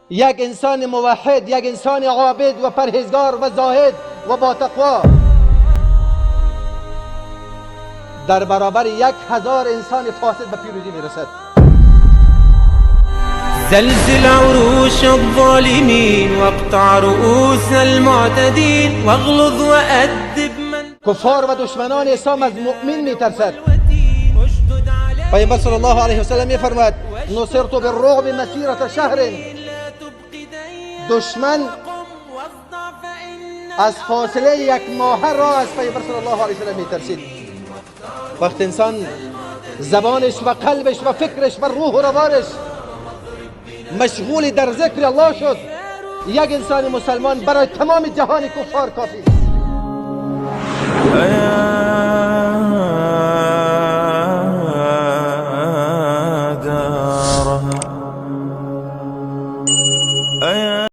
یک انسان موحد، یک انسان عابد و پرهیزگار و زاهد و با تقوا در برابر 1000 انسان فاسد به پیروزی میرسد. زلزل عروش الظالمين واقطع رؤوس المعتدين واغلظ وأدب من کفار و دشمنان اسلام از مؤمن میترسد. الوتين اشدد على پیامبر صلی الله علیه و سلم میفرماید: نصرت بالرعب مسیرة شهر. لا تبق ديا دشمن قم واصدع فإن از فاصله یک ماه را از پیامبر صلی الله علیه و سلم میترسید. وقت انسان زبانش و قلبش و فکرش و روح و روانش مشغول در ذکر الله شد، یک انسان مسلمان برای تمام جهان کفار کافی است. أيا دارها أيا